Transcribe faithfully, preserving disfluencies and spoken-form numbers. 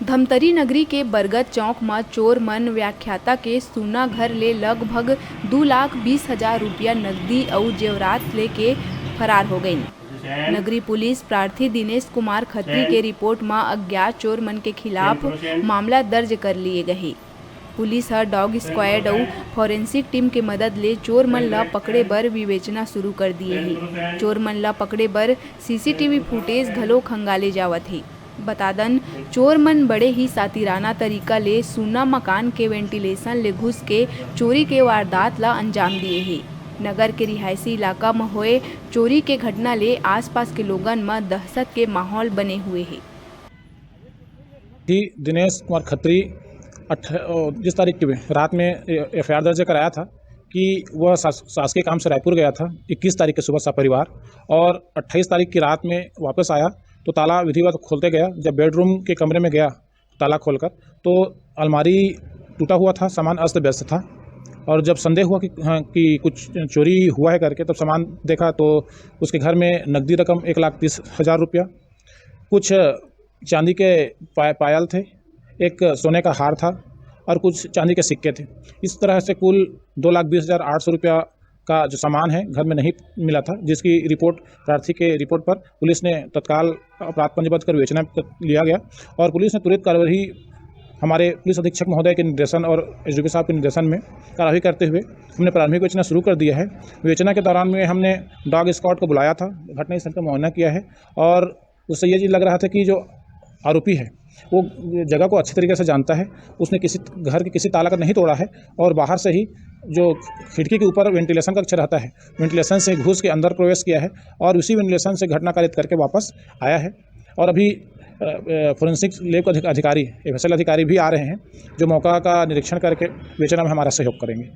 धमतरी नगरी के बरगद चौक म चोर मन व्याख्याता के सुना घर ले लगभग दू लाख बीस हजार रुपया नकदी अउ जेवरात लेके फरार हो गइन। नगरी पुलिस प्रार्थी दिनेश कुमार खत्री के रिपोर्ट म अज्ञात चोर मन के खिलाफ मामला दर्ज कर लिए गए हे। पुलिस ह डॉग स्क्वाड अउ फॉरेंसिक टीम के मदद ले चोर मन ल पकड़े बर विवेचना शुरू कर दिए हे। चोर मन ल पकड़े बर सीसीटीवी फुटेज घलो खंगाले जावत हे। बता दन, चोर मन बड़े ही सातिराना तरीका ले सुना मकान के वेंटिलेशन ले घुस के चोरी के वारदात ला अंजाम दिए हे। नगर के रिहायशी इलाका म होए चोरी के घटना ले आसपास के लोगन म दहशत के माहौल बने हुए हे। कि दिनेश कुमार खत्री अट्ठ-, अ, जिस तारीख की रात में एफआईआर दर्ज कराया था कि वह शास-, शासकीय काम से रायपुर गया था इक्कीस तारीख के सुबह सपरिवार, और अट्ठाईस तारीख की रात में वापस आया तो ताला विधिवत खोलते गया। जब बेडरूम के कमरे में गया ताला खोलकर, तो अलमारी टूटा हुआ था, सामान अस्त व्यस्त था, और जब संदेह हुआ कि, हाँ, कि कुछ चोरी हुआ है करके, तब सामान देखा तो उसके घर में नकदी रकम एक लाख तीस हज़ार रुपया, कुछ चांदी के पा-, पायल थे, एक सोने का हार था और कुछ चांदी के सिक्के थे। इस तरह से कुल दो लाख बीस हज़ार आठ सौ रुपया का जो सामान है घर में नहीं मिला था, जिसकी रिपोर्ट, प्रार्थी के रिपोर्ट पर पुलिस ने तत्काल अपराध पंजीबद्ध कर विवेचना लिया गया और पुलिस ने त्वरित कार्रवाई, हमारे पुलिस अधीक्षक महोदय के निर्देशन और एसडीपीओ साहब के निर्देशन में कार्रवाई करते हुए हमने प्रारंभिक विवेचना शुरू कर दिया है। विवेचना के दौरान में हमने डॉग स्क्वाड को बुलाया था, घटनास्थल का मुआयना किया है और उससे ये चीज़ लग रहा था कि जो आरोपी है वो जगह को अच्छे तरीके से जानता है, उसने किसी घर के किसी ताला का नहीं तोड़ा है और बाहर से ही जो खिड़की के ऊपर वेंटिलेशन कक्ष रहता है, वेंटिलेशन से घुस के अंदर प्रवेश किया है और उसी वेंटिलेशन से घटना कारित करके वापस आया है। और अभी फॉरेंसिक लैब का अधिक-, अधिकारी, एफएसएल अधिकारी भी आ रहे हैं, जो मौका का निरीक्षण करके विवेचना में हमारा सहयोग करेंगे।